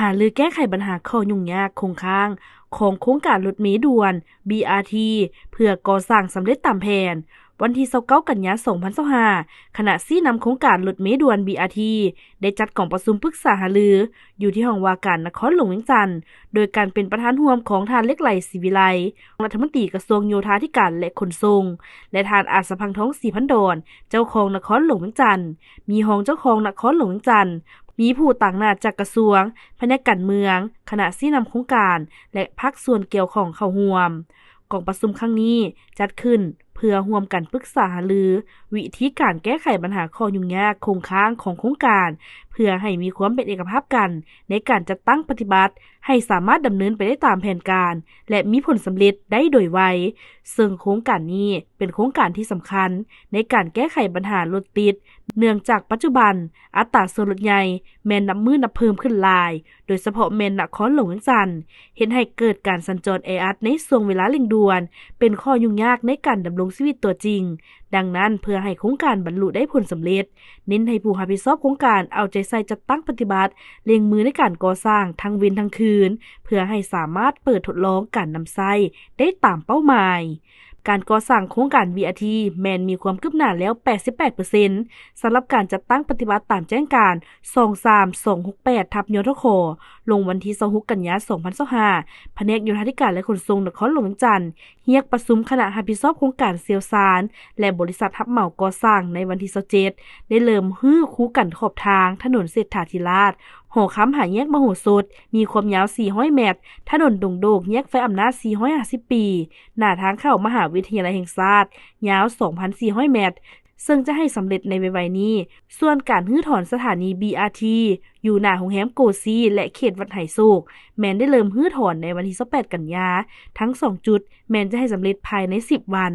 ຫາລືແກ້ໄຂບັນຫາຂໍ້ຫຍຸ້ງຍາກຄົງຄ້າງຂອງໂຄງການລົດເມດ່ວນ ບີອາທີ ເພື່ອກໍ່ສ້າງສຳເລັດຕາມແຜນ. ວັນທີຊາວເກົ້າ ກັນຍາ ສອງພັນຊາວຫ້າ ຄະນະຊີ້ນຳໂຄງການລົດເມດ່ວນ ບີອາທີ ໄດ້ຈັດກອງປະຊຸມປຶກສາຫາລືຢູ່ທີ່ຫ້ອງວ່າການນະຄອນຫຼວງວຽງຈັນ ໂດຍການເປັນປະທານຮ່ວມຂອງທ່ານ ເລັກໄລ ສີວິໄລ ລັດຖະມົນຕີກະຊວງໂຍທາທິການ ແລະ ຂົນສົ່ງ ແລະ ທ່ານ ອາດສະພັງທອງ ສີພັນດອນ ເຈົ້າຄອງນະຄອນຫຼວງວຽງຈັນ, ມີຮອງເຈົ້າຄອງນະຄອນຫຼວງວຽງຈັນ, ມີຜູ້ຕາງໜ້າຈາກກະຊວງ, ພະແນກການເມືອງ, ຄະນະຊີ້ນຳໂຄງການ ແລະ ພາກສ່ວນກ່ຽວຂ້ອງເຂົ້າຮ່ວມ. ກອງປະຊຸມຄັ້ງນີ້ຈັດຂຶ້ນເພື່ອຮ່ວມກັນປຶກສາຫາລືວິທີການແກ້ໄຂບັນຫາຂໍ້ຫຍຸ້ງຍາກຄົງຄ້າງຂອງໂຄງການ ເພື່ອໃຫ້ມີຄວາມເປັນເອກະພາບກັນໃນການຈັດຕັ້ງປະຕິບັດ ໃຫ້ສາມາດດຳເນີນໄປໄດ້ຕາມແຜນການ ແລະ ມີຜົນສຳເລັດໄດ້ໂດຍໄວ. ເຊິ່ງໂຄງການນີ້ເປັນໂຄງການທີ່ສຳຄັນໃນການແກ້ໄຂບັນຫາລົດຕິດ ເນື່ອງຈາກປັດຈຸບັນອັດຕາສ່ວນລົດໃຫຍ່ແມ່ນນັບມື້ນັບເພີ່ມຂຶ້ນຫຼາຍ, ໂດຍສະເພາະແມ່ນນະຄອນຫຼວງວຽງຈັນ, ເຮັດໃຫ້ເກີດການສັນຈອນແອອັດໃນຊ່ວງເວລາເລັ່ງດ່ວນ, ເປັນຂໍ້ຫຍຸ້ງຍາກໃນການດຳລົງຊີວິດຕົວຈິງ. ດັ່ງນັ້ນ, ເພື່ອໃຫ້ໂຄງການບັນລຸໄດ້ຜົນສຳເລັດ, ເນັ້ນໃຫ້ຜູ້ຮັບຜິດຊອບໂຄງການເອົາໃຈໃສ່ຈັດຕັ້ງປະຕິບັດ, ເລັ່ງມືໃນການກໍ່ສ້າງທັງເວັນທັງຄືນ, ເພື່ອໃຫ້ສາມາດເປີດທົດລອງການນຳໃຊ້ໄດ້ຕາມເປົ້າໝາຍ. ການກໍ່ສ້າງໂຄງການ ບີອາທີ ແມ່ນມີຄວາມຄືບໜ້າແລ້ວ ແປດສິບແປດເປີເຊັນ ສຳລັບການຈັດຕັ້ງປະຕິບັດຕາມແຈ້ງການ ສອງສາມສອງຫົກແປດ ທັບ ຍທຂ ລົງວັນທີຊາວຫົກ ກັນຍາ ສອງພັນຊາວຫ້າ ພະແນກໂຍທາທິການ ແລະ ຂົນສົ່ງນະຄອນຫຼວງວຽງຈັນ ຮຽກປະຊຸມຄະນະຮັບຜິດຊອບໂຄງການ, ຊ່ຽວຊານ ແລະ ບໍລິສັດຮັບເໝົາກໍ່ສ້າງໃນວັນທີຊາວເຈັດ ໄດ້ເລີ່ມຮື້ຄູກັນຂອບທາງຖະໜົນເສດຖາທິລາດ ຫໍຄຳ ຫາແຍກມະໂຫສົດ ມີຄວາມຍາວສີ່ຮ້ອຍແມັດ, ຖະໜົນດົງໂດກ ແຍກໄຟອຳນາດສີ່ຮ້ອຍຫ້າສິບປີ, ໜ້າທາງເຂົ້າມະຫາວິທະຍາໄລແຫ່ງຊາດ ຍາວສອງພັນສີ່ຮ້ອຍແມັດ, ເຊິ່ງຈະໃຫ້ສຳເລັດໃນໄວໆນີ້. ສ່ວນການຮື້ຖອນສະຖານີ ບີອາທີ ຢູ່ໜ້າໂຮງແຮມໂກຊີ ແລະ ເຂດວັດໄຫໂສກ ແມ່ນໄດ້ເລີ່ມຮື້ຖອນໃນວັນທີຊາວແປດ ກັນຍາ. ທັງສອງຈຸດແມ່ນຈະໃຫ້ສຳເລັດພາຍໃນສິບວັນ.